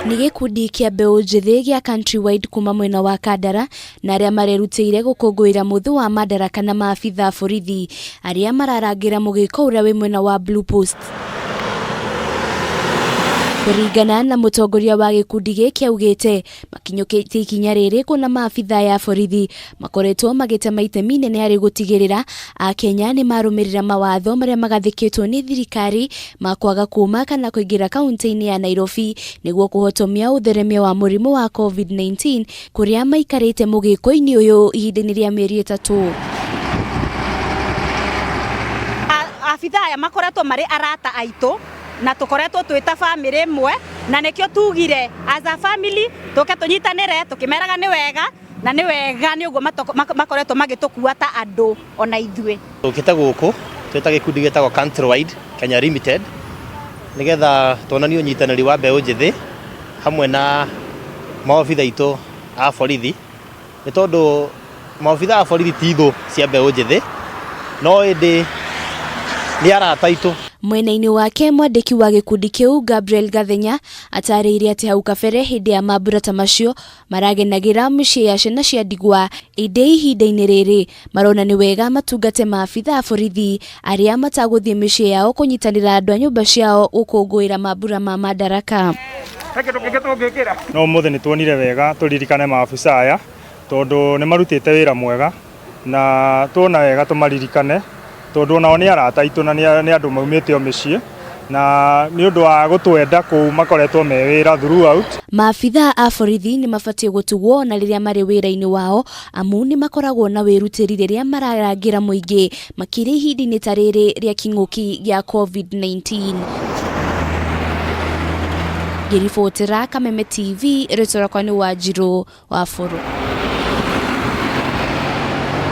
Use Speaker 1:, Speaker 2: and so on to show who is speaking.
Speaker 1: Nĩ gĩkundi kĩa mbeũ njĩthĩ gĩa Countrywide kuma mwena wa Kandara na arĩa marerutĩire gũkũngũĩra mũthĩ wa Madaraka na maabitha a borithi arĩa mararangĩra mũgĩko ũrĩa wĩ mwena wa Blue Post. Kũringana na mũtongoria wa gĩkundi gĩkĩ augĩte makinyũkĩtie ikinya rĩrĩ kuona maabitha aya a borithi makoretwo magĩtema itemi inene harĩ gũtigĩrĩra Akenya nĩ marũmĩrĩra mawatho marĩa magathĩkĩtwo nĩ thirikari ma kwaga kuma kana kũingĩra kaunti-inĩ ya Nairobi nĩguo kũhotomia ũtheremia wa mũrimũ wa COVID-19 kũrĩa maikarĩte mũgĩko-inĩ ũyũ ihinda-inĩ rĩa mĩeri ĩtatũ.
Speaker 2: Abithaa aya makoretwo marĩ arata aitũ na tũkoretwo twĩ ta bamĩrĩ ĩmwe na nĩkĩo tugire as a family tũke tũnyitanĩre tũkĩmeraga nĩ wega na nĩ wega nĩ ũguo makoretwo magĩtũkua ta andũ ona ithuĩ.
Speaker 3: Tũkĩte gũkũ twĩ ta gĩkundi gĩtagwo Countrywide Kenya Limited nĩgetha tuonanie ũnyitanĩri wa mbeũ njĩthĩ hamwe na maobitha aitũ a borithi nĩ tondũ maobitha a borithi ti thũ cia mbeũ njĩthĩ no ĩndĩ nĩ arata aitũ.
Speaker 1: Mwena-inĩ wake mwandĩki wa gĩkundi kĩu Gabriel Gathenya atarĩirie atĩ hau kabere hĩndĩ ya mambura ta macio Maragenagĩra mĩciĩ ya ciana cia ndigwa ĩndĩ ihinda-inĩ rĩrĩ marona nĩ wega matungate maabitha a borithi arĩa matagũthiĩ mĩciĩ yao kũnyitanĩra andũ a nyũmba ciao gũkũngũĩra mambura ma Madaraka.
Speaker 4: No ũmũthĩ nĩ tuonire wega tũririkane maabitha aya tondũ nĩ marutĩte wĩra mwega na tuona wega tũmaririkane tondũ onao nĩ arata aitũ na nĩ andũ maumĩte o mĩciĩ na nĩ ũndũ wa gũtwenda kũu makoretwo me wĩra throughout.
Speaker 1: Maabithaa a borithi nĩ mabatiĩ gũtugwo ona rĩrĩa marĩ wĩra-inĩ wao amu nĩ makoragwo na wĩrutĩri rĩrĩa mararangĩra mũingĩ makĩria ihinda-inĩ ta rĩrĩ rĩa kĩng'ũki gĩa Covid-19. Ngĩribotera Kameme TV, rĩtwa rĩakwa nĩ Wanjirũ wa Bũrũ.